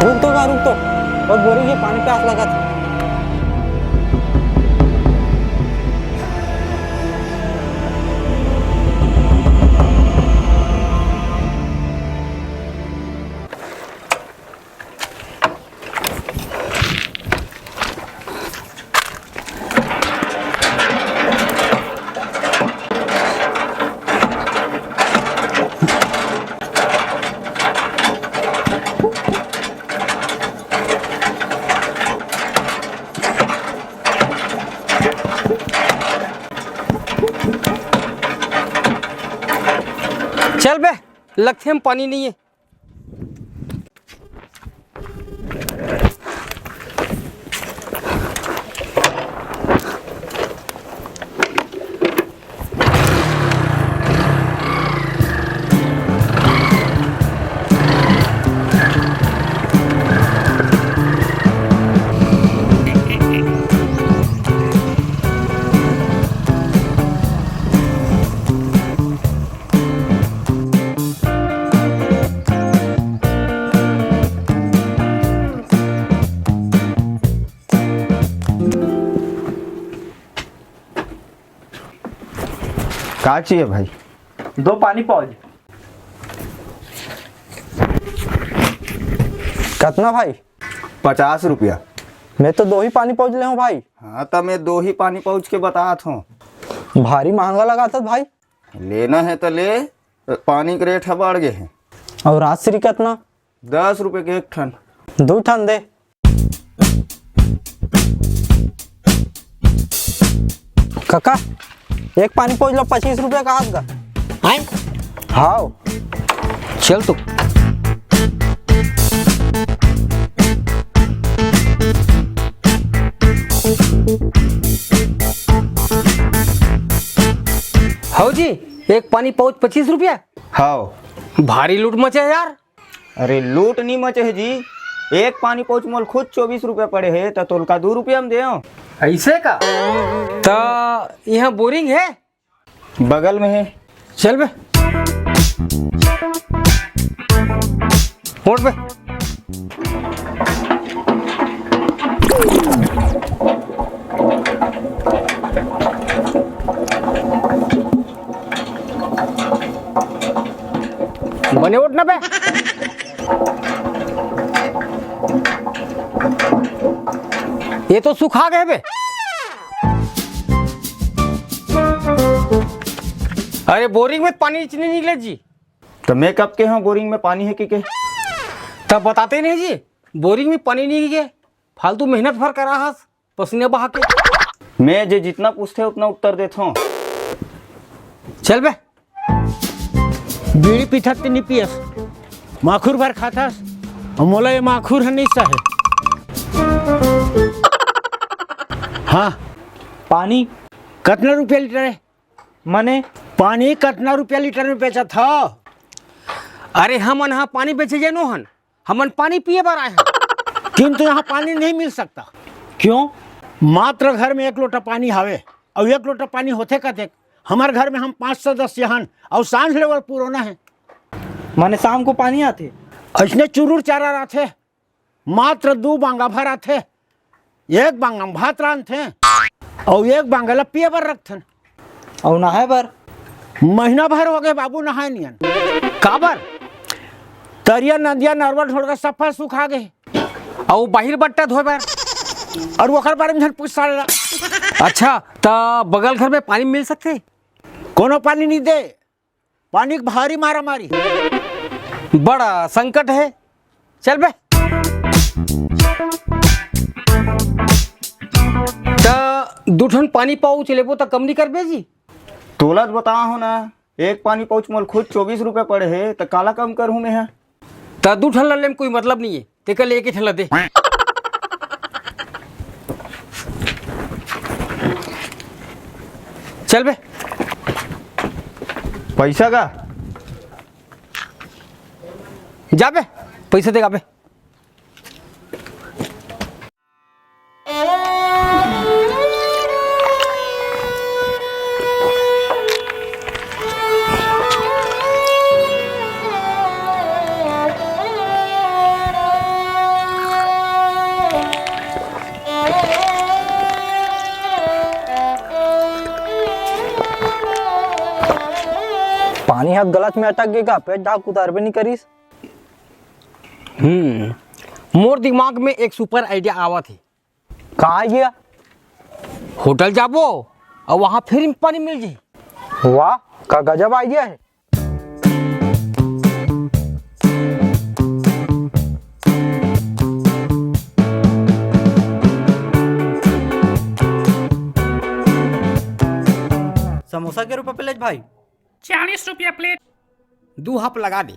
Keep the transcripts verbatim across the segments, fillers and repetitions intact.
रुक तो बा, रुक तो। बहुत बोरिंग हे, पानी प्यास लगत हे। चल बे, लगथे म पानी नइ हे। का चाहिए भाई? दो पानी पाउच। कतना भाई? पचास रुपया। मैं तो दो ही पानी पाउच ले हूँ भाई। हाँ, तो मैं दो ही पानी पाउच के बतात हूँ। भारी महंगा लगाथस भाई। लेना है तो ले, पानी के रेट ह बढ़ गे हे। अउ राजश्री कतना? दस रुपये के एक ठन। दू ठन दे। कका, एक पानी पाउच ला पच्चीस रुपया कहत गा। आय? हाव। चल तो। हव जी, एक पानी पाउच पच्चीस रुपया। हाव। भारी लूट मचे हे यार। अरे लूट नी मचे हे जी, एक पानी पाउच मोल खुद चौबीस रुपया पड़े हे, त तोलका दू रुपया म देव। ऐसे का? त यहाँ बोरिंग हे? बगल में हे। चल बे। उठ बे। बने उठ ना बे। ये तो सुखा गए बे। अरे बोरिंग में पानी इतनी निकले जी। तो मैं कब के हूँ बोरिंग में पानी हे कि के? तब बताते नहीं जी, बोरिंग में पानी नहीं हे। फालतू मेहनत भर करा हस, पसीना बहा के। मैं जे जितना पूछथे उतना उत्तर देथों। चल बे। बीड़ी पीथस ते नी पियस, माखुर भर खाथस, अउ मोला ये माखुर ह नहीं सहे। हाँ, पानी कतना रुपया लीटर हे? मने पानी कतना रुपया लीटर में बेचत हव? अरे हमन ह पानी बेचे जेनो हन, हमन पानी पिए बर आए हन। किंतु यहाँ पानी नहीं मिल सकता। क्यों? मात्र घर में एक लोटा पानी हावे, अउ एक लोटा पानी होथे कतेक? हमर घर में हम पाँच सदस्य हन, अउ सांझ ले बर पुरोना हे। माने शाम को पानी आथे? अइसने चुरुर चारा आथे। मात्र दू बांगा भर आथे। एक बांगा म भात रांधथे, अउ एक बांगा ल पिए बर रखथन। अउ नहाए बर? महीना भर हो गए बाबू नहाए नियन। काबर? तरिया, नदिया, नरवा, ढोड़गा सफा सुखा गए। अउ बाहिर बट्टा धोए बर? अउ ओकर बारे में झन पूछ साले ला। अच्छा, त बगल घर में पानी मिल सकथे? कोनो पानी नहीं दे। पानी के भारी मारा मारी। बड़ा संकट हे। चल बे। त दू ठन पानी पाउच लेबो त कम नहीं करबे जी? तोला तो बता हो ना, एक पानी पाउच मोल खुद चौबीस रुपया पड़े हे, त काला कम करहूं मैं ह? त दू ठन ल लेम कोई मतलब नहीं हे। तेकर ले एक ही ठेला दे। चल बे। पैसा का? जा बे, पैसा देगा बे। पानी ह गला में अटक गे का? पेट डाक उतारबे नहीं करिस। हम्म, मोर दिमाग में एक सुपर आइडिया आवत हे। का आइडिया? होटल जाबो अउ वहां फ्री में पानी मिल जाही। वाह, का गजब आइडिया हे। समोसा के रुपया प्लेट भाई? चालीस रुपया प्लेट। दू हप लगा दे।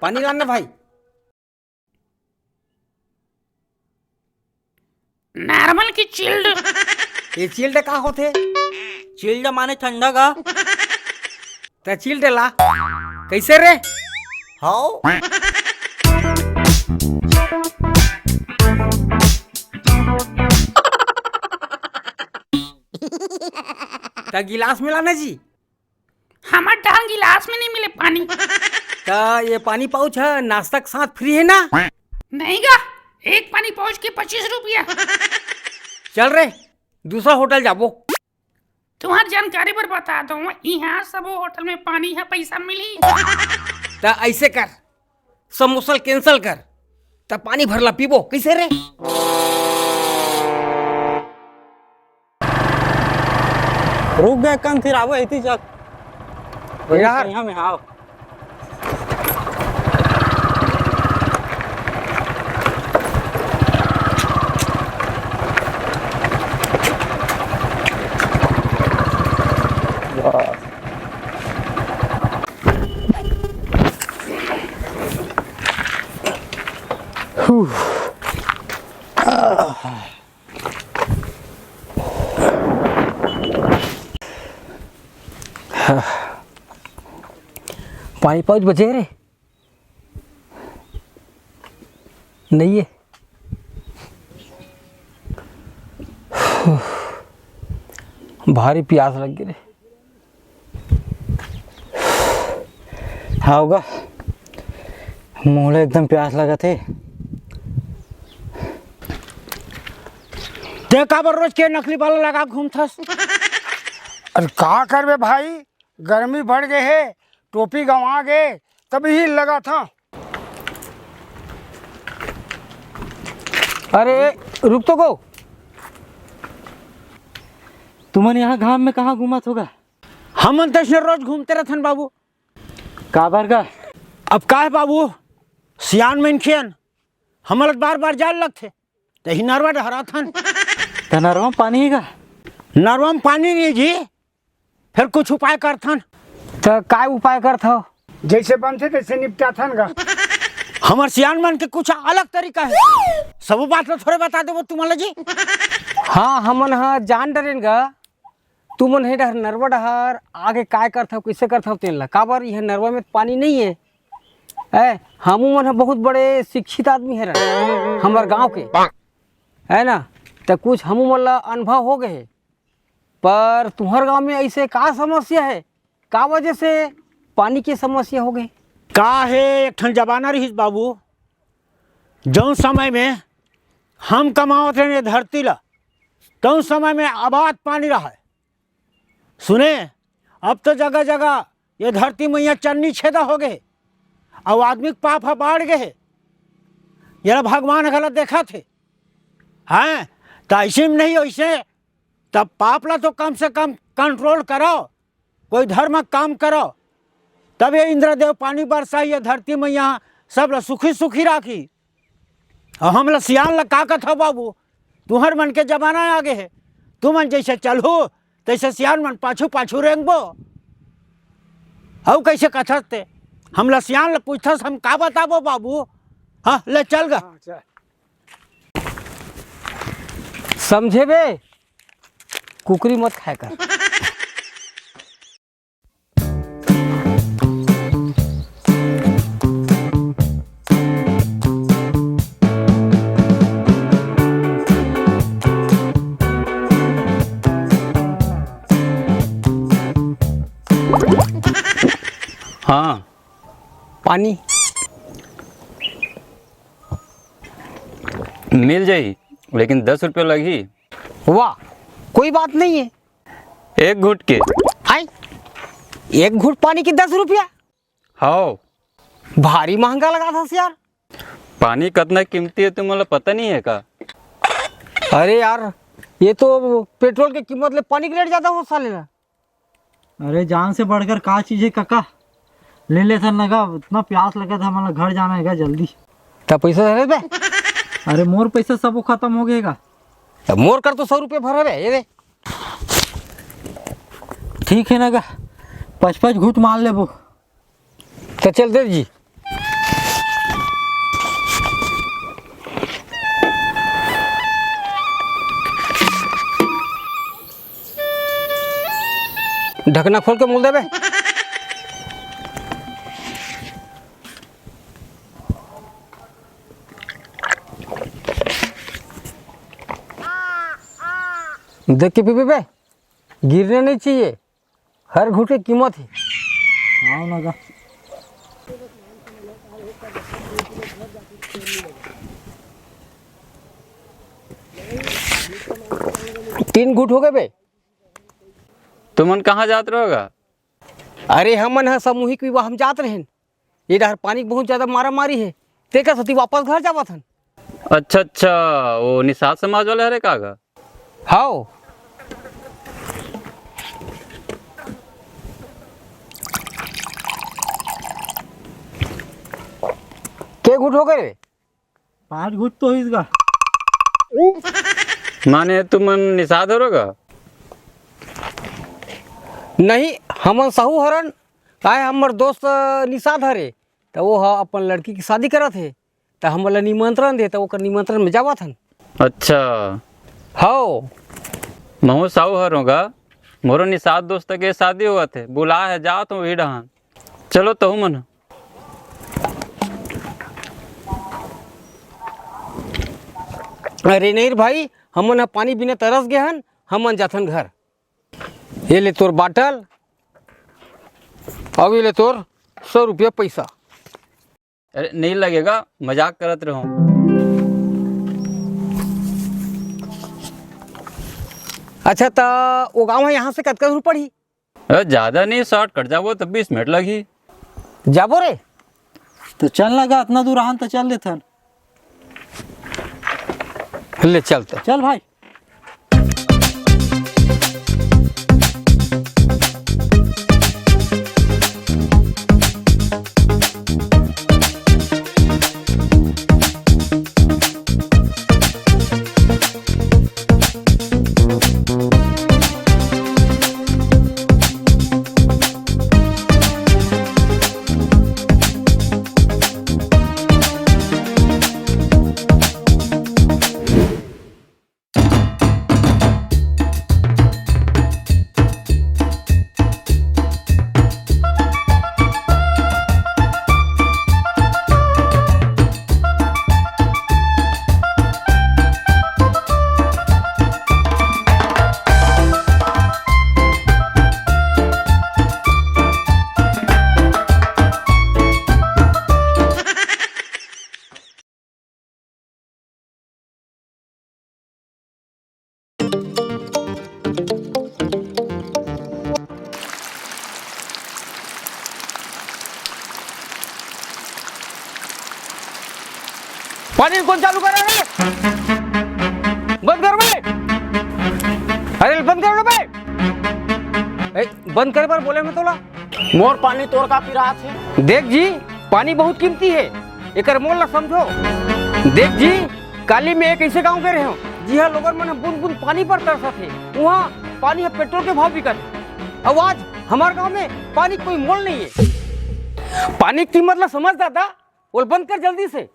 पानी लाना भाई। नॉर्मल की चिल्ड? ये चिल्ड का होथे? चिल्ड माने ठंडा का। त चिल्ड ला। कैसे रे? हाओ। त गिलास में लाना जी। हमर डहर गिलास में नहीं मिले पानी। त ये पानी पाउच ह नाश्ता के साथ फ्री हे ना? नहीं गा, एक पानी पाउच के पच्चीस रुपया। चल रे, दूसरा होटल जाबो। तुम्हार जानकारी बर बता दो, इहाँ सबो होटल में पानी ह पैसा मिली। त ऐसे कर, समोसा ल कैंसिल कर, त पानी भरला पीबो, कैसे रे? रुक गे कन, फिर आबो एती चल। यार। यहाँ में आओ। पानी पाउच बचे रे? नहीं है। भारी प्यास लग गे रे। हाव गा, मोला एकदम प्यास लगत हे। ते काबर रोज के नकली बाला लगा के घूमथस? अरे का करबे भाई, गर्मी बढ़ गे हे, टोपी गंवा गे, तब ही लगा था। अरे रुक तो गो, तुमन यहाँ घाम में कहाँ घूमत होगा? हमन तो इसने रोज घूमते रहथन बाबू। काबर गा? अब का हे बाबू, सियान मनखे हन, हमन ल बार बार जाए लगथे, तही नरवा डहराथन। त नरवा म पानी हे गा? नरवा म पानी नहीं जी, फिर कुछ उपाय करथन। त काय उपाय करथव? जैसे बनथे तैसे निपटाथन गा। हमर सियान मन के कुछ अलग तरीका हे, सब बात ल थोड़े बता देबो तुमन ल जी। हाँ, हमन ह जान डरेन गा, तुमन हे डहर नरवा डहर आगे काय करथव, कइसे करथव तेन ला, काबर इहाँ नरवा में त पानी नइ हे। ए, हमू मन ह बहुत बड़े शिक्षित आदमी हरन हमर गांव के, है ना? त कुछ हमू मन ला अनुभव हो गए हे। पर तुंहर गांव में अइसे का समस्या हे, का वजह से पानी के समस्या हो गए? का हे, एक ठन जमाना रहिस बाबू, जौन समय में हम कमावत रहेन ये धरती ला, तौन समय में अबाध पानी रहय। सुने, अब तो जगह जगह ये धरती मैया चन्नी छेदा हो गए, अउ आदमी के पाप ह बाढ़ गए हे। येला भगवान घला देखत हे, हैं? त ऐसे में नहीं, ऐसे तब पाप ला तो कम से कम कंट्रोल करो, कोई धर्म काम करो, तब ये इंद्रदेव पानी बरसाही, ये धरती मैया सब ला सुखी सुखी राखी। अउ हमला सियान ला का कथव बाबू, तुंहर मन के जमाना आ गे हे, तुमन जैसे चलहू तैसे सियान मन पाछू पाछू रेंगबो। अउ कैसे कथस ते, हमला सियान ला पूछथस, हम का बताबो बाबू? हाँ, ले चल गा। हाँ, चल। समझे बे, कुकरी मत खाए कर। हाँ, पानी मिल जाई। लेकिन दस रुपया लगही। वाह, कोई बात नहीं है। एक घूंट के। आई, एक घूंट पानी के दस रुपया? हाव। भारी महंगा लगाथस यार। पानी कतना कीमती हे, तुमन ला पता नहीं है का? अरे यार, ये तो पेट्रोल के कीमत ले पानी के रेट ज्यादा हो साले ला। अरे, जान से बढ़कर का चीज है कका? ले लेथन ना गा, इतना प्यास लगत हे, हमन ला घर जाना है गा जल्दी। त पैसा धरे बे? अरे, मोर पैसा सबो खत्म हो गए गा। त मोर कर तो सौ रुपये भरे बे, ये दे। ठीक है ना गा, पाँच पाँच घूंट मार लेबो। त चल दे जी। ढकना खोल के मोल देबे। देख के पीबे बे, गिरने नहीं चाहिए। हर घूंट के कीमत हे। हाँ, लगा। तीन घूंट हो गए बे। तुमन कहाँ जात रहोगा? अरे, हमन ह सामूहिक विवाह में जात रहेन। ये डहर पानी के बहुत ज्यादा मारा मारी हे, तेकर सेती वापस घर जावत हन। अच्छा, अच्छा, वो निषाद समाज वाले हरे का गा? हाव। के घूंट हो गए रे? पाँच घूंट तो होइस गा। माने तुमन निषाद हरो गा? नहीं, हमन साहू हरन। काय हमर दोस्त निषाद हरे, त वो ह अपन लड़की की शादी करत हे, त हमन ला निमंत्रण दे, त ओकर निमंत्रण में जावत हन। अच्छा। हव। महू साहू हरों गा, मोरो निषाद दोस्त के शादी होवत हे, बुला हे, जावत हूँ वही डहान। चलो तहू मन। अरे नहीं रे भाई, हमन ह पानी बिना तरस गए हन, हमन जाथन घर। ये ले तोर बाटल, अउ ये ले तोर सौ रुपया पैसा। अरे नहीं लगेगा, मजाक करत रहो। अच्छा, त वो गाँव ह यहाँ से कतका दूर पड़ही? अरे ज्यादा नहीं, शॉर्टकट जाबो त बीस मिनट लगही। जाबो रे। त चल ना गा, अतना दूर आहन त चल लेथन। ले चल त। चल भाई। पानी कौन चालू करे रे? बंद कर बे। अरे बंद कर बे। ए, बंद करे बर बोले मैं तोला। मोर पानी तोर का पिरात हे? देख जी, पानी बहुत कीमती हे, एकर मोल ला समझो। देख जी, काली मैं एक ऐसे गांव गे रहेंव, जिहां लोगन मन ह बूंद बूंद पानी बर तरसत हे। उहां पानी ह पेट्रोल के भाव बिकत हे। अउ आज हमार गांव में पानी के कोई मोल नहीं हे। पानी के कीमत ला समझ दादा, ओला बंद कर जल्दी से।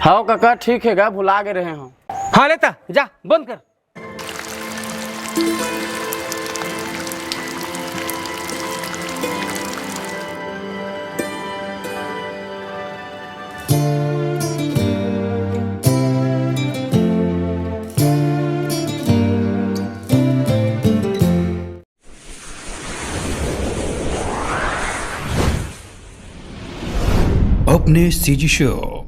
हव कका, ठीक हे गा, भुला गे रहेंव। हाँ ले त, जा बंद कर। अपने सीजी शो।